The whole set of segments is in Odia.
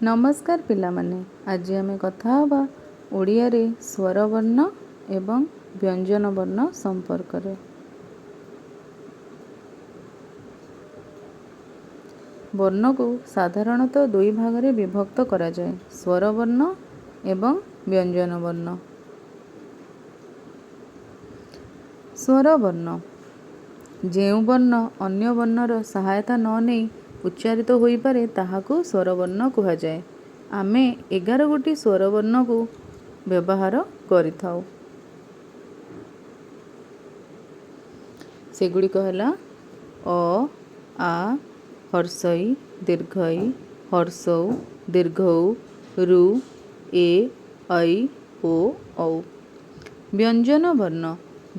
ନମସ୍କାର ପିଲାମାନେ, ଆଜି ଆମେ କଥା ହେବା ଓଡ଼ିଆରେ ସ୍ୱରବର୍ଣ୍ଣ ଏବଂ ବ୍ୟଞ୍ଜନ ବର୍ଣ୍ଣ ସମ୍ପର୍କରେ। ବର୍ଣ୍ଣକୁ ସାଧାରଣତଃ ଦୁଇ ଭାଗରେ ବିଭକ୍ତ କରାଯାଏ, ସ୍ୱରବର୍ଣ୍ଣ ଏବଂ ବ୍ୟଞ୍ଜନ ବର୍ଣ୍ଣ। ସ୍ୱରବର୍ଣ୍ଣ: ଯେଉଁ ବର୍ଣ୍ଣ ଅନ୍ୟ ବର୍ଣ୍ଣର ସହାୟତା ନ ନେଇ ଉଚ୍ଚାରିତ ହୋଇପାରେ, ତାହାକୁ ସ୍ୱରବର୍ଣ୍ଣ କୁହାଯାଏ। ଆମେ 11 ଗୋଟି ସ୍ୱରବର୍ଣ୍ଣକୁ ବ୍ୟବହାର କରିଥାଉ। ସେଗୁଡ଼ିକ ହେଲା ଅ, ଆ, ହର୍ଷଇ, ଦୀର୍ଘଇ, ହର୍ଷଉ, ଦୀର୍ଘଉ, ଋ, ଏ, ଐ, ଓ, ଔ। ବ୍ୟଞ୍ଜନ ବର୍ଣ୍ଣ: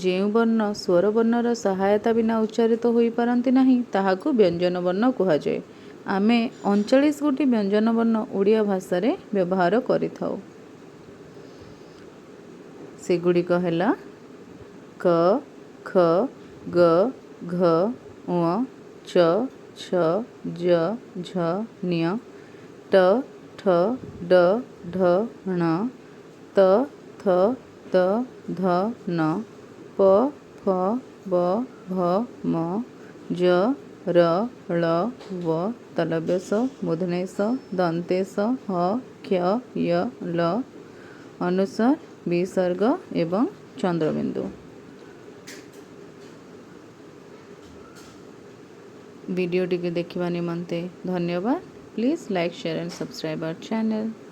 ଯେଉଁ ବର୍ଣ୍ଣ ସ୍ୱରବର୍ଣ୍ଣର ସହାୟତା ବିନା ଉଚ୍ଚାରିତ ହୋଇପାରନ୍ତି ନାହିଁ, ତାହାକୁ ବ୍ୟଞ୍ଜନ ବର୍ଣ୍ଣ କୁହାଯାଏ। ଆମେ 39 ଗୋଟି ବ୍ୟଞ୍ଜନ ବର୍ଣ୍ଣ ଓଡ଼ିଆ ଭାଷାରେ ବ୍ୟବହାର କରିଥାଉ। ସେଗୁଡ଼ିକ ହେଲା କ, ଖ, ଗ, ଘ, ଞ, ଚ, ଛ, ଜ, ଝ, ଞ, ଟ, ଠ, ଡ, ଢ, ଣ, ତ, ଥ, ଦ, ଧ, ନ, ପ, ଫ, ବ, ଭ, ମ, ଜ, ର, ଳ, ୱ, ସ, ଶ, ସ, ହ, କ୍ଷ, ୟ, ଲ, ଅନୁସ୍ୱାର, ବିସର୍ଗ ଏବଂ ଚନ୍ଦ୍ରବିନ୍ଦୁ। ଭିଡ଼ିଓଟିକୁ ଦେଖିବା ନିମନ୍ତେ ଧନ୍ୟବାଦ। Please like, share and subscribe our channel.